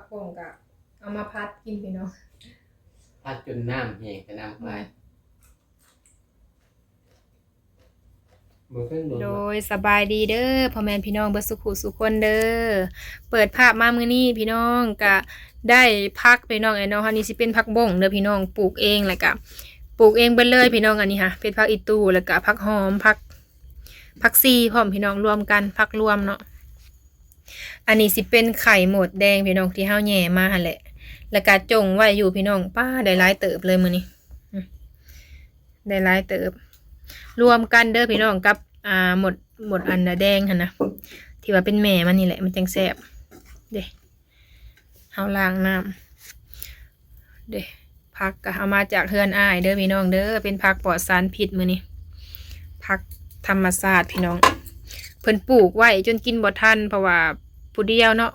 ຜົງກະເອົາມາຜັດກິນພີ່ນ້ອງ ຜັດຈົນນ້ຳແຫ້ງ ແຕ່ນ້ຳຫຼາຍ. ໂດຍສະບາຍດີເດີພໍ່ແມ່ພີ່ນ້ອງເບິດສຸຂູສຸຄົນເດີ. ເປີດພາບມາມື້ນີ້ພີ່ນ້ອງກະໄດ້ຜັກພີ່ນ້ອງເອີຍເນາະ. ອັນນີ້ຊິເປັນຜັກບົ້ງເດີພີ່ນ້ອງ ປູກເອງ ແລ້ວກະປູກເອງເບິດເລີຍພີ່ນ້ອງ. ອັນນີ້ຫາເປັນຜັກອີ່ຕູ່ ແລ້ວກະຜັກຫອມ ຜັກ ຜັກຊີພ້ອມພີ່ນ້ອງ ລວມກັນ ຜັກລວມເນາະ. ອັນນີ້ຊິເປັນໄຂ່ມົດແດງພີ່ນ້ອງ ທີ່ເຮົາແຫຍ່ມາຫັ້ນແຫຼະ ແລ້ວກະຈົ່ງໄວ້ຢູ່ພີ່ນ້ອງ. ປ້າ ໄດ້ຫຼາຍເຕີບເລີຍມື້ນີ້ ອືມ ໄດ້ຫຼາຍເຕີບ ລວມກັນເດີພີ່ນ້ອງ ກັບ ອ່າ ມົດ ມົດອັນນະແດງຫັ້ນນະ ທີ່ວ່າເປັນແມ່ມັນນີ້ແຫຼະ ມັນຈັ່ງແຊບເດ້. ເຮົາລ້າງນ້ຳເດ້. ຜັກກະເອົາມາຈາກເຮືອນອ້າຍເດີພີ່ນ້ອງເດີ ເປັນຜັກປອດສານພິດມື້ນີ້ ຜັກທຳມະຊາດພີ່ນ້ອງ. ເພິ່ນປູກໄວ້ຈົນກິນບໍ່ທັນ ເພາະວ່າຜູ້ດຽວເນາະ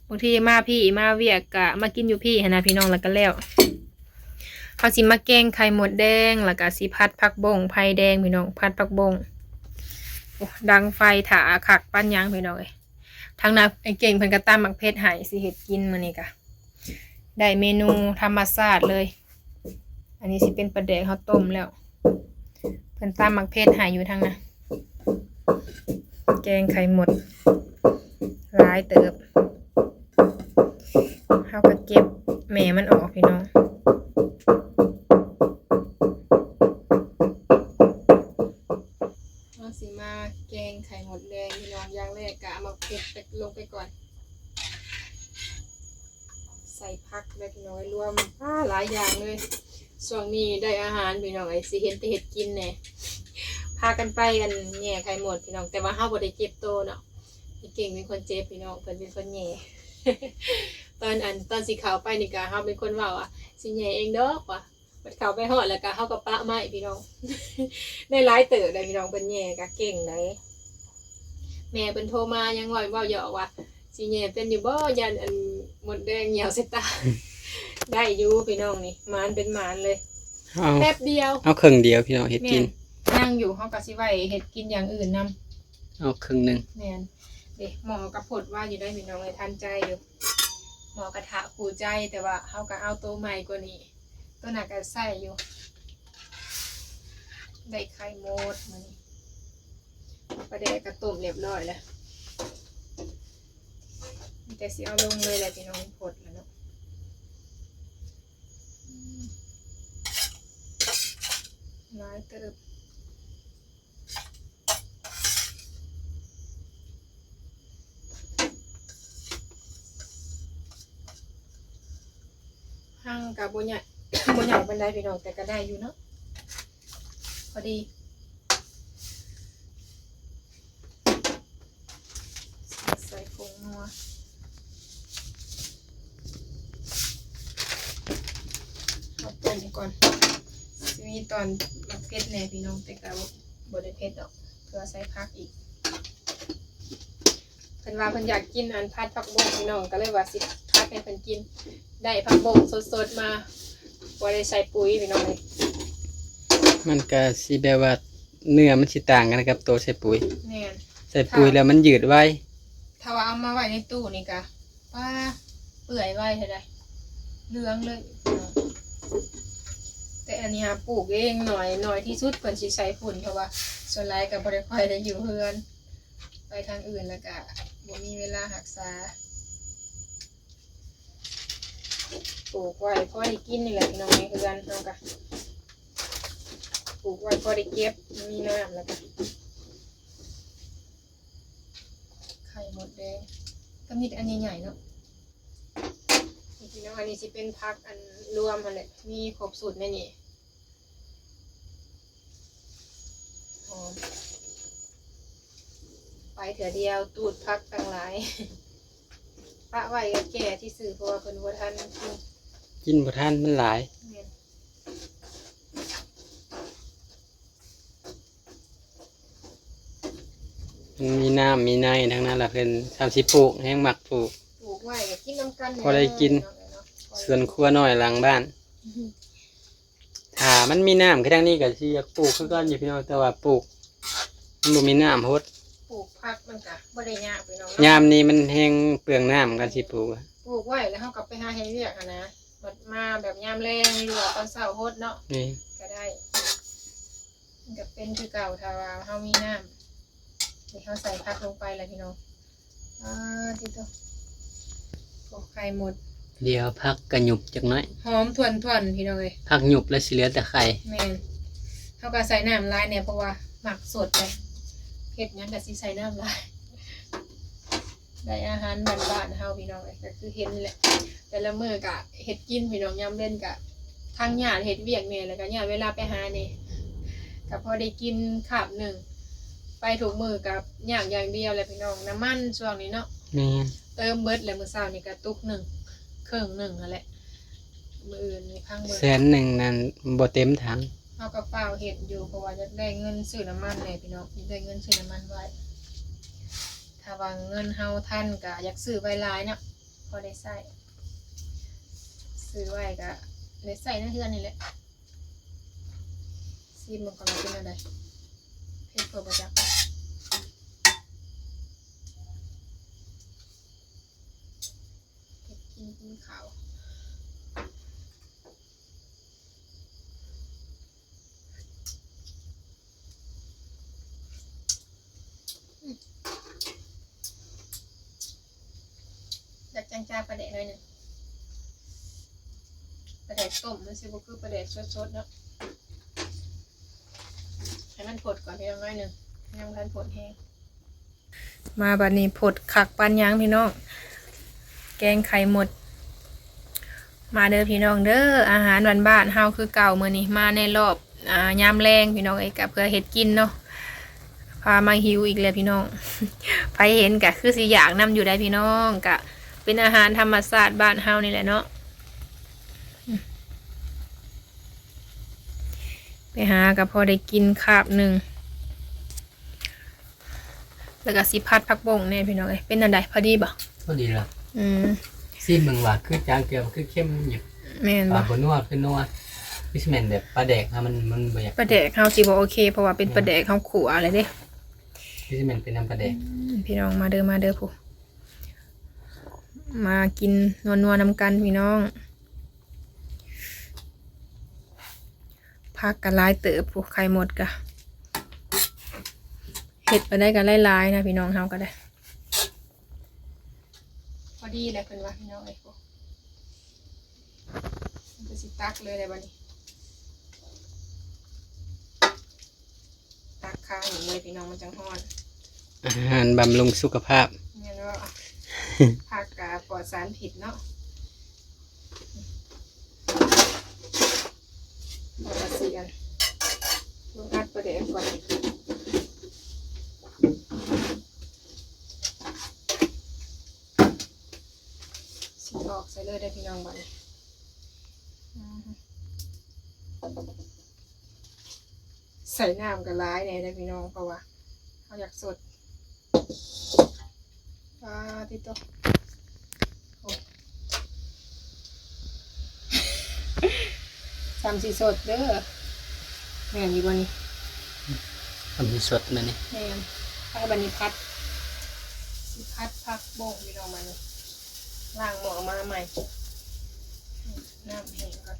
ບາງທີມາພີ້ມາວຽກກະມາກິນຢູ່ພີ້ຫັ້ນນະພີ່ນ້ອງ ແລ້ວກະແລ້ວ. ເຮົາຊິມາແກງໄຂ່ມົດແດງ ແລ້ວກະຊິຜັດຜັກບົ້ງໄຟແດງພີ່ນ້ອງ ຜັດຜັກບົ້ງ. ໂອ້ ດັງໄຟຖ້າຄັກປານຫຍັງພີ່ນ້ອງເອີຍ. ທາງນັ້ນອ້າຍເກັ່ງເພິ່ນກະຕຳໝາກເຜັດໃຫ້ ຊິເຮັດກິນມື້ນີ້ກະ ໄດ້ເມນູທຳມະຊາດເລີຍ. ອັນນີ້ຊິເປັນປາແດກເຮົາຕົ້ມແລ້ວ ເພິ່ນຕຳໝາກເຜັດໃຫ້ຢູ່ທາງນັ້ນ. ແກງໄຂ່ມົດຫຼາຍເຕີບ ເຮົາກະເກັບແມ່ມັນອອກພີ່ນ້ອງ. ເຮົາຊິມາແກງໄຂ່ມົດແດງພີ່ນ້ອງ ຢ່າງແລກກະເອົາໝາກເຜັດລົງໄປກ່ອນ ໃສ່ຜັກແລ້ວພີ່ນ້ອງ ລວມ ອ້າ ຫຼາຍຢ່າງເລີຍ. ຊ່ວງນີ້ໄດ້ອາຫານພີ່ນ້ອງເອີຍ ຊິເຫັນແຕ່ເຮັດກິນແດ່ ພາກັນໄປອັນແຫຍ່ໄຂ່ມົດພີ່ນ້ອງ ແຕ່ວ່າເຮົາບໍ່ໄດ້ເຈັບໂຕເນາະ ອີເກັ່ງເປັນຄົນເຈັບພີ່ນ້ອງ ເພິ່ນເປັນຄົນແຫຍ່. ຕອນອັນ ຕອນຊິເຂົ້າໄປນີ້ກະເຮົາເປັນຄົນເວົ້າວ່າ ຊິແຫຍ່ເອງດອກວ່າ ບັດເຂົ້າໄປຮອດແລ້ວກະເຮົາກະປະໄມ້ພີ່ນ້ອງ ໄດ້ຫຼາຍເຕີບໄດ໋ພີ່ນ້ອງ ເພິ່ນແຫຍ່ກະເກັ່ງໄດ໋. ແມ່ເພິ່ນໂທມາຍັງເວົ້າ ເວົ້າຫຍອກວ່າ ຊິແຫຍ່ເປັນຢູ່ບໍ່ ຢ້ານອັນມົດແດງຍ່ຽວໃສ່ຕາ. ໄດ້ຢູ່ພີ່ນ້ອງ ນີ້ໝານເປັນໝານເລີຍ ເອົາ ແປັບດຽວ ເອົາເຄິ່ງດຽວພີ່ນ້ອງ ເຮັດກິນ ແມ່ນ ຍັງຢູ່ ເຮົາກະຊິໄວ້ເຮັດກິນຢ່າງອື່ນນຳ ເອົາເຄິ່ງໜຶ່ງ ແມ່ນເດ້. ໝໍ້ກະພົດວ່າຢູ່ໄດ໋ພີ່ນ້ອງເອີຍ ທັນໃຈຢູ່ ໝໍ້ກະທະຄູ່ໃຈ ແຕ່ວ່າເຮົາກະເອົາໂຕໃໝ່ກວ່ານີ້ ໂຕນັ້ນກະໃຊ້ຢູ່. ໄດ້ໄຂ່ມົດມື້ນີ້ ປາແດກະຕົ້ມຮຽບຮ້ອຍແລ້ວ ມີແຕ່ຊິເອົາລົງເລີຍແຫຼະພີ່ນ້ອງ ພົດແລ້ວເນາະ ຫຼາຍເຕີບ. ຫາງກະບໍ່ໃຫຍ່ ບໍ່ໃຫຍ່ປານໃດພີ່ນ້ອງ ແຕ່ກະໄດ້ຢູ່ເນາະ ພໍດີ. ໃສ່ຜົງນົວ ເອົາຕົ້ມກ່ອນ ຊິມີຕອນໝາກເຜັດແດ່ພີ່ນ້ອງ ແຕ່ກະບໍ່ໄດ້ເຜັດດອກ ເພື່ອໃສ່ຜັກອີກ. ເພິ່ນວ່າເພິ່ນຢາກກິນອັນຜັດຜັກບົ້ງພີ່ນ້ອງ ກະເລີຍວ່າຊິຜັດໃຫ້ເພິ່ນກິນ ໄດ້ຜັກບົ້ງສົດໆມາ ບໍ່ໄດ້ໃສ່ປຸ໋ຍພີ່ນ້ອງເອີຍ. ມັນກະຊິແບບວ່າເນື້ອມັນຊິຕ່າງກັນກັບໂຕໃສ່ປຸ໋ຍ ແມ່ນ ໃສ່ປຸ໋ຍແລ້ວມັນຍືດໄວ ຖ້າວ່າເອົາມາໄວ້ໃນຕູ້ນີ້ກະ ປ້າ ເປື່ອຍໄວເທົ່າໃດ ເຫຼືອງເລີຍ. ແຕ່ອັນນີ້ຫາປູກເອງໜ້ອຍ ໜ້ອຍທີ່ສຸດເພິ່ນຊິໃສ່ຝຸ່ນ ເພາະວ່າສ່ວນຫຼາຍກະບໍ່ໄດ້ຄ່ອຍໄດ້ຢູ່ເຮືອນ ໄປທາງອື່ນແລ້ວກະບໍ່ມີເວລາຮັກສາ. ປູກໄວ້ພໍໄດ້ກິນນີ້ແຫຼະພີ່ນ້ອງ ໃນເຮືອນເຮົາກະ ປູກໄວ້ພໍໄດ້ເກັບ ມີນ້ຳແລ້ວກະ ໄຂ່ມົດແດງ ກະມີແຕ່ອັນໃຫຍ່ໆເນາະ ນີ້ພີ່ນ້ອງ. ອັນນີ້ຊິເປັນຜັກອັນລວມຫັ້ນແຫຼະ ມີຄົບສູດໃນນີ້ ຫອມ ໄປເທື່ອດຽວຕູດຜັກຕັ້ງຫຼາຍ ປະໄວ້ກະແກ່ຊື່ໆ ເພາະວ່າເພິ່ນບໍ່ທັນກິນ ກິນບໍ່ທັນ ມັນຫຼາຍ ແມ່ນ ມັນມີນ້ຳມີໃນທັງນັ້ນລະ ເພິ່ນຊ່ຳຊິປູກ ແຮງມັກປູກ ປູກໄວ້ກະກິນນຳກັນ ພໍໄດ້ກິນ ເນາະ ສວນຄົວນ້ອຍຫຼັງບ້ານ. ຖ້າມັນມີນ້ຳຄືທາງນີ້ກະຊິຢາກປູກຄືກັນຢູ່ພີ່ນ້ອງ ແຕ່ວ່າປູກມັນບໍ່ມີນ້ຳໂພດ ປູກຜັກມັນກະບໍ່ໄດ້ຍາກພີ່ນ້ອງເນາະ ຍາມນີ້ມັນແຮງເປືອງນ້ຳ ການຊິປູກ ປູກໄວ້ແລ້ວເຮົາກໍໄປຫາເຮັດວຽກຫັ້ນນະ ບັດມາແບບຍາມແລງ ຫຼືວ່າຕອນເຊົ້າຫົດເນາະ ແມ່ນ ກໍໄດ້ ມັນກໍເປັນຄືເກົ່າ ຖ້າວ່າເຮົາມີນ້ຳທີ່ເຮົາໃສ່ຜັກລົງໄປແລ້ວ ພີ່ນ້ອງ. ອາ ຕິໂຕ ໂອ້ ໄຂ່ໝົດ ດຽວຜັກກະຫຍຸບຈັກໜ້ອຍ ຫອມຖ້ວນໆ ພີ່ນ້ອງເອີຍ ຜັກຫຍຸບແລ້ວຊິເຫຼືອແຕ່ໄຂ່ ແມ່ນ ເຮົາກໍໃສ່ນ້ຳຫຼາຍແດ່ ເພາະວ່າມັກສົດເດ້ ເຮັດຫຍັງກໍຊິໃສ່ນ້ຳຫຼາຍ. ໄດ້ອາຫານບ້ານໆເຮົາ ພີ່ນ້ອງເອີຍ ກໍຄືເຫັນແຫຼະ ແຕ່ລະມື້ກໍເຮັດກິນ ພີ່ນ້ອງ ຍາມເວັນກໍທັງຍາດເຮັດວຽກແດ່ ແລ້ວກໍຍາດເວລາໄປຫາແດ່ ກໍພໍໄດ້ກິນຄາບໜຶ່ງ ໄປທຸກມື້ກໍຍາກຢ່າງດຽວແຫຼະ ພີ່ນ້ອງ ນ້ຳມັນຊ່ວງນີ້ເນາະ ແມ່ນ ເຕີມເບິດແລ້ວ ມື້ເຊົ້ານີ້ກໍຕຸກໜຶ່ງ ເຄິ່ງໜຶ່ງຫັ້ນແຫຼະ ມື້ອື່ນນີ້ພັງເບິດ ແສນໜຶ່ງນັ້ນບໍ່ເຕັມຖັງ. ເຮົາກໍຟ້າວເຮັດຢູ່ ເພາະວ່າຢາກໄດ້ເງິນຊື້ນ້ຳມັນແດ່ ພີ່ນ້ອງ ຢາກໄດ້ເງິນຊື້ນ້ຳມັນໄວ້ ຖ້າວ່າເງິນເຮົາທັນກໍຢາກຊື້ໄວ້ຫຼາຍເນາະ ພໍໄດ້ໃຊ້ ຊື້ໄວ້ກໍໄດ້ໃຊ້ໃນເຮືອນນີ້ແຫຼະ. ຊີມເບິ່ງກ່ອນວ່າເປັນແນວໃດ ເຜັດບໍ່ ບໍ່ຈັກ ເຮັດກິນ ກິນເຂົ້າ. ຢາກຈາງໆປາແດກໜ້ອຍໜຶ່ງ ປາແດກຕົ້ມມັນຊິບໍ່ຄືປາແດກສົດໆເນາະ ໃຫ້ມັນຟົດກ່ອນ ພີ່ນ້ອງ ໜ້ອຍໜຶ່ງ ຍັງບໍ່ທັນຟົດແຮງ. ມາບັດນີ້ຟົດຄັກປານຫຍັງ ພີ່ນ້ອງ ແກງໄຂ່ໝົດ. ມາເດີພີ່ນ້ອງເດີ ອາຫານບ້ານໆເຮົາຄືເກົ່າ ມື້ນີ້ມາໃນລອບ ອາ ຍາມແລງພີ່ນ້ອງເອີຍ ກະເພື່ອເຮັດກິນເນາະ ພາມາຫິວອີກແລ້ວພີ່ນ້ອງ ໃຜເຫັນກະຄືຊິຢາກນຳຢູ່ໃດ໋ພີ່ນ້ອງ ກະເປັນອາຫານທຳມະຊາດບ້ານເຮົານີ້ແຫຼະເນາະ ໄປຫາກະພໍໄດ້ກິນຄາບໜຶ່ງ. ແລ້ວກໍຊິຜັດຜັກບົ້ງແດ່ພີ່ນ້ອງເອີຍ ເປັນແນວໃດ ພໍດີບໍ່? ພໍດີລະ ອືມ ຊີມເບິ່ງວ່າຄືຈາງເກືອ ຄືເຄັມຢູ່ ແມ່ນບໍ່? ວ່າບໍ່ນົວຄືນົວ ຄືຊິແມ່ນແບບປາແດກເຮົາ ມັນ ມັນບໍ່ຢາກ ປາແດກເຮົາຊິບໍ່ໂອເຄ ເພາະວ່າເປັນ ແມ່ນ ປາແດກເຮົາຂົ້ວແລ້ວເດ້ ຄືຊິແມ່ນເປັນນຳປາແດກ ອືມ ພີ່ນ້ອງ ມາເດີ ມາເດີຜູ້ ມາກິນນົວໆນຳກັນພີ່ນ້ອງ. ຜັກກໍຫຼາຍເຕີບ ຜູ້ ໄຂ່ໝົດກໍ ເຮັດປານໃດກໍຫຼາຍໆນະ ພີ່ນ້ອງເຮົາກໍໄດ້ ພໍດີແຫຼະເພິ່ນວ່າ ພີ່ນ້ອງເອີຍ ໂອ້ ມັນກໍຊິຕັກເລີຍແຫຼະບັດນີ້ ຕັກຄານີ້ເລີຍພີ່ນ້ອງ ມັນຈັ່ງຮ້ອນ ອາຫານບຳລຸງສຸຂະພາບ ແມ່ນບໍ່? ຜັກກະປອດສານພິດເນາະ ເອົາກະຊິອັນ ລົງອັດປາແດກກ່ອນ ຊິຖອກໃສ່ເລີຍເດີພີ່ນ້ອງ ບາດນີ້ ອືມ ໃສ່ນ້ຳກໍຫຼາຍແດ່ເດີພີ່ນ້ອງ ເພາະວ່າເຮົາຢາກສົດ ປາຕິໂຕ ໂອ້ ຊ່ຳຊິສົດເດີ ແມ່ນຢູ່ບໍ່ນີ້? ຊ່ຳຊິສົດແມ່ນນີ້ ແມ່ນ ໄປ ບາດນີ້ຜັດ ຊິຜັດຜັກບົ້ງພີ່ນ້ອງ ບາດນີ້ ລ້າງໝໍ້ມາໃໝ່ ນ້ຳແຫ້ງກ່ອນ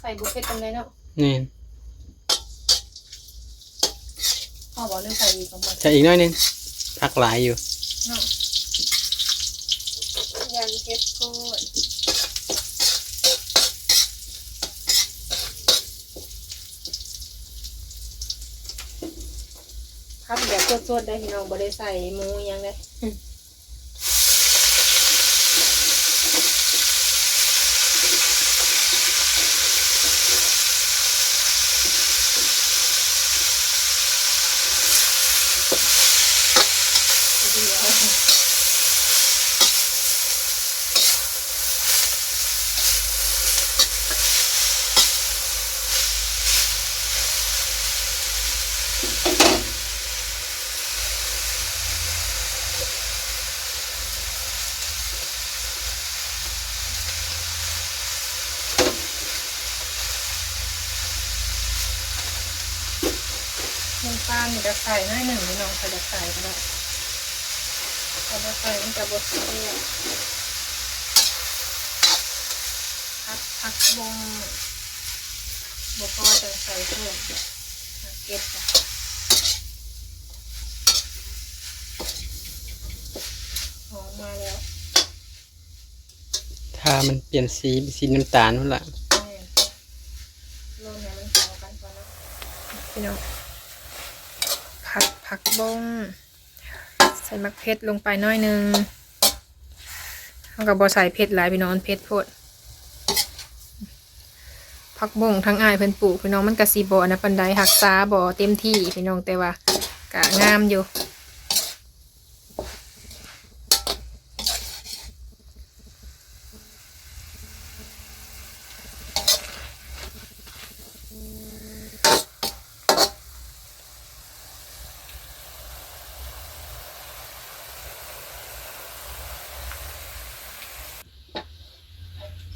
ໃສ່ບໍ່ເຜັດປານໃດເນາະ ແມ່ນ ພໍບໍ່ ຫຼືໃສ່ອີກບໍ່? ໃສ່ອີກໜ້ອຍໜຶ່ງ ຜັກຫຼາຍຢູ່ເນາະ ຢ້ານເຜັດໂພດ. ຜັດແບບສົດໆໄດ໋ພີ່ນ້ອງ ບໍ່ໄດ້ໃສ່ໝູຫຍັງເດ້. ອັນນີ້ກໍໃສ່ໜ້ອຍໜຶ່ງພີ່ນ້ອງ ຖ້າຢາກໃສ່ກໍໄດ້ ຖ້າບໍ່ໃສ່ມັນກໍບໍ່ແຊບ. ຜັດ ຜັກບົ້ງບໍ່ພໍ ຈັ່ງໃສ່ເພີ່ມ. ຜັກເກັບ ຫອມມາແລ້ວ. ຖ້າມັນປ່ຽນສີເປັນສີນ້ຳຕານພຸ້ນລະ. ແມ່ນ ລົນໃຫ້ມັນເຂົ້າກັນກ່ອນເນາະ ພີ່ນ້ອງ. ຜັດຜັກບົ້ງ ໃສ່ໝາກເຜັດລົງໄປໜ້ອຍໜຶ່ງ. ເຮົາກໍບໍ່ໃສ່ເຜັດຫຼາຍພີ່ນ້ອງ ມັນເຜັດໂພດ. ຜັກບົ້ງທາງອ້າຍເພິ່ນປູກພີ່ນ້ອງ ມັນກໍຊິບໍ່ອັນນັ້ນປານໃດ ຮັກສາບໍ່ເຕັມທີ່ພີ່ນ້ອງ ແຕ່ວ່າກໍງາມຢູ່.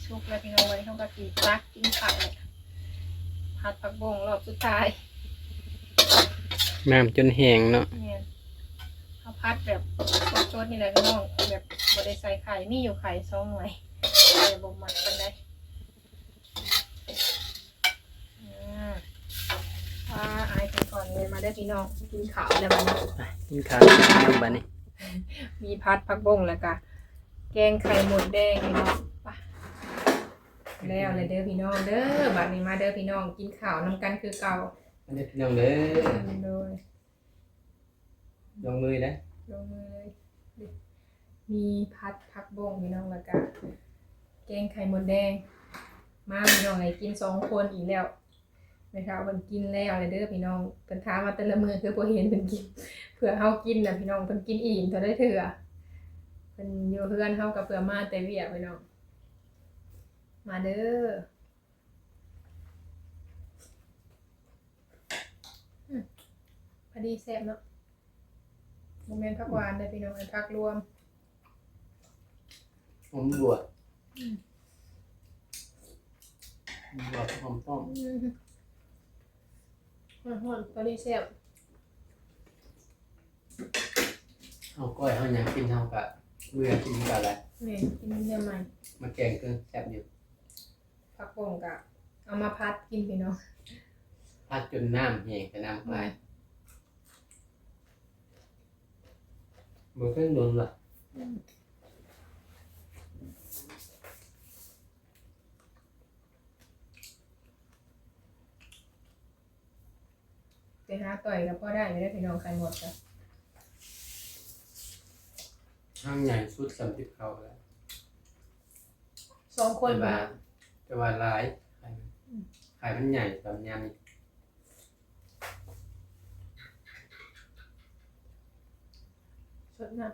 ສຸກແລ້ວພີ່ນ້ອງ ວັນນີ້ເຮົາກໍຊິຕັກກິນເຂົ້າແລ້ວ. ຜັດຜັກບົ້ງຮອບສຸດທ້າຍ ນ້ຳຈົນແຫ້ງເນາະ. ແມ່ນ ເຮົາຜັດແບບສົດໆນີ້ແຫຼະພີ່ນ້ອງ ແບບບໍ່ໄດ້ໃສ່ໄຂ່ ມີຢູ່ໄຂ່ສອງໜ່ວຍ ແຕ່ບໍ່ມັກປານໃດ. ອາ ອາ ອາຍເພິ່ນກ່ອນເລີຍ. ມາເດີພີ່ນ້ອງ ກິນເຂົ້າແລ້ວບັດນີ້ ໄປກິນເຂົ້ານຳກັນບັດນີ້. ມີຜັດຜັກບົ້ງ ແລ້ວກະແກງໄຂ່ມົດແດງພີ່ນ້ອງ. ໄປ ແລ້ວແລ້ວເດີພີ່ນ້ອງເດີ ບັດນີ້ມາເດີພີ່ນ້ອງ ກິນເຂົ້ານຳກັນຄືເກົ່າ ມາເດີພີ່ນ້ອງເດີ. ໂດຍ ລົງມືເດີ ລົງມືເລີຍ. ມີຜັດຜັກບົ້ງພີ່ນ້ອງ ແລ້ວກະແກງໄຂ່ມົດແດງ. ມາພີ່ນ້ອງເອີຍ ກິນສອງຄົນອີກແລ້ວ. ແມ່ເຖົ້າເພິ່ນກິນແລ້ວແລ້ວເດີພີ່ນ້ອງ ເພິ່ນຖາມມາແຕ່ລະມື້ຄືບໍ່ເຫັນເພິ່ນກິນ ເພື່ອເຮົາກິນນະພີ່ນ້ອງ ເພິ່ນກິນອີ່ມເທົ່າໃດເທື່ອ. ເພິ່ນຢູ່ເຮືອນ ເຮົາກໍເພື່ອມາແຕ່ວຽກພີ່ນ້ອງ. ມາເດີ. ອືມ ພໍດີແຊບເນາະ. ບໍ່ແມ່ນຜັກຫວານເດີພີ່ນ້ອງ ອັນຜັກລວມ ຫອມບົວ. ອືມ ຫອມບົວ ຫອມປ້ອມ. ອືມ ຮ້ອນໆ ພໍດີແຊບ. ເຮົາກ້ອຍເຮົາຫຍັງກິນ ເຮົາກະເມື່ອກິນກັນແຫຼະ. ແມ່ນ ກິນເມື່ອໃໝ່ ມາແກງຄືແຊບຢູ່. ຜັກບົ້ງກະເອົາມາຜັດກິນພີ່ນ້ອງ ຜັດຈົນນ້ຳແຫ້ງ ແຕ່ນ້ຳຫຼາຍ. ອືມ ບໍ່ເຄີຍດົນລະ. ອືມ ໄປຫາຕ່ອຍກໍພໍໄດ້ຢູ່ເດ້ພີ່ນ້ອງ ໄຂ່ມົດກະ ຫາງໃຫຍ່ສຸດສ່ຳຕິບເຂົ້າແລ້ວ ສອງຄົນ. ແຕ່ວ່າ ແຕ່ວ່າຫຼາຍ ໄຂ່ມັນ ອືມ ໄຂ່ມັນໃຫຍ່ສ່ຳຍາມນີ້. ສົດນ້ຳ.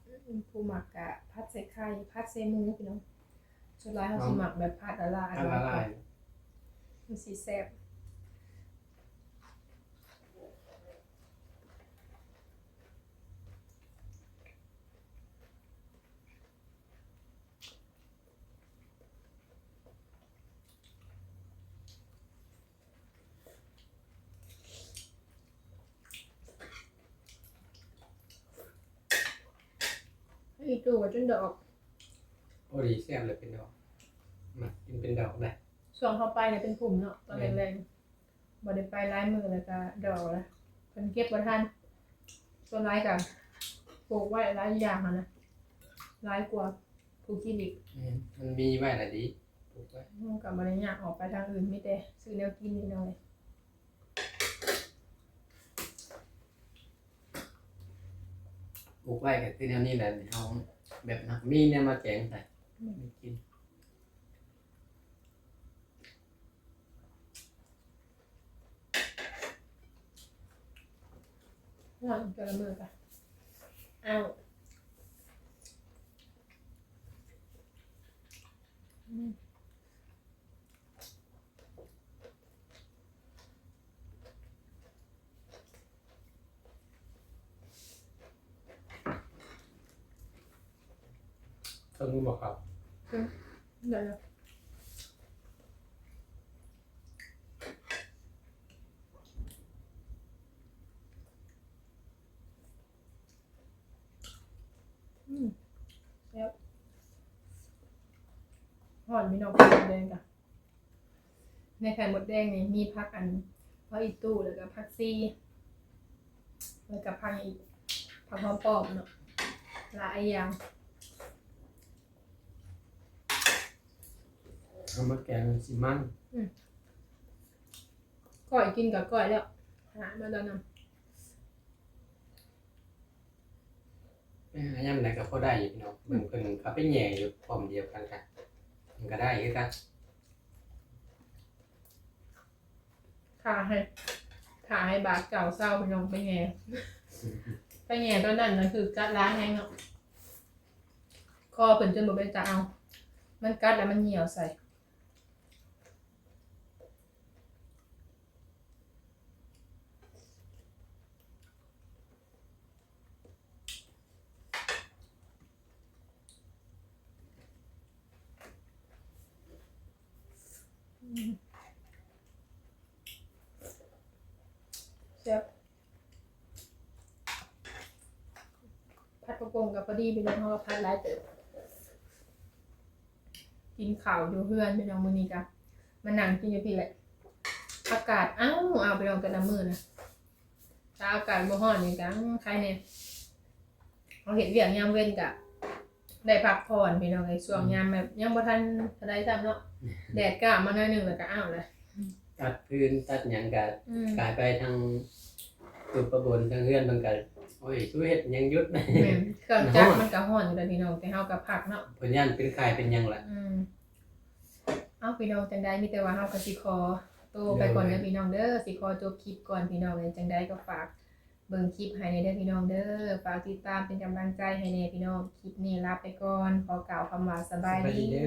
ຜັດ ອືມ ຜູ້ມັກກະຜັດໃສ່ໄຂ່ ຜັດໃສ່ໝູພີ່ນ້ອງ. ສ່ວນຫຼາຍເຮົາຊິມັກແບບຜັດລະລາຍ ຜັດລະລາຍ ມັນຊິແຊບ. ອີ່ຕູ້ກໍຈົນດອກ ພໍດີແຊບເລີຍ ເປັນດອກ ມັກກິນເປັນດອກໄດ໋. ຊ່ວງເຮົາໄປນະເປັນພຸ່ມເນາະ ຕອນແລງໆ ບໍ່ໄດ້ໄປຫຼາຍມື້ແລ້ວກະດອກແລ້ວ ເພິ່ນເກັບບໍ່ທັນ. ສ່ວນຫຼາຍກະປູກໄວ້ຫຼາຍຢ່າງຫັ້ນນະ ຫຼາຍກວ່າຜູ້ກິນອີກ. ແມ່ນ ມັນມີໄວ້ລະດີ ປູກໄວ້ ເຮົາກະບໍ່ໄດ້ຍາກອອກໄປທາງອື່ນ ມີແຕ່ຊື້ແນວກິນນີ້ເນາະ. ປູກໄວ້ກໍຄືແນວນີ້ແຫຼະ ເຮົາແບບມັກມີແນວມາແກງໃສ່ ອືມ ກິນ. ນອນແຕ່ລະມື້ກະ ອ້າວ ອືມ. ເບິ່ງບໍ່ຄັບ? ອືມ ໄດ້ແລ້ວ. ອືມ ແຊບ. ຮ້ອນ ພີ່ນ້ອງ ໄຂ່ມົດແດງກະ ໃນໄຂ່ມົດແດງນີ້ມີຜັກອັນ ຜັກອີ່ຕູ່ ແລ້ວກະຜັກຊີ ແລ້ວກະຜັກອີກ ຜັກຫອມປ້ອມເນາະ ຫຼາຍຢ່າງ. ເອົາມາແກງຊິມັນ. ອືມ ກ້ອຍກິນກະກ້ອຍແລ້ວ ຫາມາຕອນນັ້ນ. ໄປຫາຍາມໃດກໍພໍໄດ້ຢູ່ເນາະ ເບິ່ງເພິ່ນເຂົາໄປແຍ່ຢູ່ປ້ອມດຽວກັນກະ ມັນກໍໄດ້ຄືກັນ. ຖ້າໃຫ້ ຖ້າໃຫ້ບາດເກົ່າເຊົາ ພີ່ນ້ອງ ໄປແຍ່ ໄປແຍ່ຕອນນັ້ນນະ ຖືກກັດຫຼາຍແຮງເນາະ ຄໍເພິ່ນຈົນບໍ່ເປັນຕາເອົາ ມັນກັດແລ້ວມັນຍ່ຽວໃສ່. ອືມ ແຊບ. ຜັດຜັກບົ້ງກໍພໍດີ ພີ່ນ້ອງ ເຮົາກໍຜັດຫຼາຍເຕີບ. ກິນເຂົ້າຢູ່ເຮືອນ ພີ່ນ້ອງ ມື້ນີ້ກະມານັ່ງກິນຢູ່ພີ້ແຫຼະ. ອາກາດອ້າວອ້າວ ພີ່ນ້ອງ ແຕ່ລະມື້ນະ ຖ້າອາກາດບໍ່ຮ້ອນນີ້ກະ ອືມ ໄຄແດ່. ເຮົາເຮັດວຽກຍາມເວັນກະໄດ້ພັກຜ່ອນ ພີ່ນ້ອງເອີຍ ຊ່ວງ ອືມ ຍາມແບບຍັງບໍ່ທັນເທົ່າໃດຊ້ຳເນາະ ແດດກ້າມາໜ້ອຍໜຶ່ງແລ້ວກະອ້າວແຫຼະ. ຕັດຟືນຕັດຫຍັງກະ ອືມ ກາຍໄປທາງ ຕຸປະບົນທາງເຮືອນເພິ່ນກະ ໂອ້ຍ ຄືເຮັດຫຍັງຢຸດ. ແມ່ນ ເຄື່ອງຈັກມັນກະຮ້ອນຢູ່ແຫຼະ ພີ່ນ້ອງ ແຕ່ເຮົາກະພັກເນາະ ເພິ່ນຢ້ານເປັນໄຂ້ເປັນຫຍັງລະ. ອືມ ເອົ້າ ພີ່ນ້ອງ ຈັ່ງໃດມີແຕ່ວ່າເຮົາກະຊິຂໍໂຕໄປກ່ອນເດີ ໂດຍ ພີ່ນ້ອງເດີ ຊິຂໍຈົບຄລິບກ່ອນ ພີ່ນ້ອງເອີຍ. ຈັ່ງໃດກໍຝາກເບິ່ງຄລິບໃຫ້ແດ່ເດີ ພີ່ນ້ອງເດີ ຝາກຕິດຕາມເປັນກຳລັງໃຈໃຫ້ແດ່ ພີ່ນ້ອງ. ຄລິບນີ້ລາໄປກ່ອນ ຂໍກ່າວຄຳວ່າສະບາຍດີ ສະບາຍດີເດີ.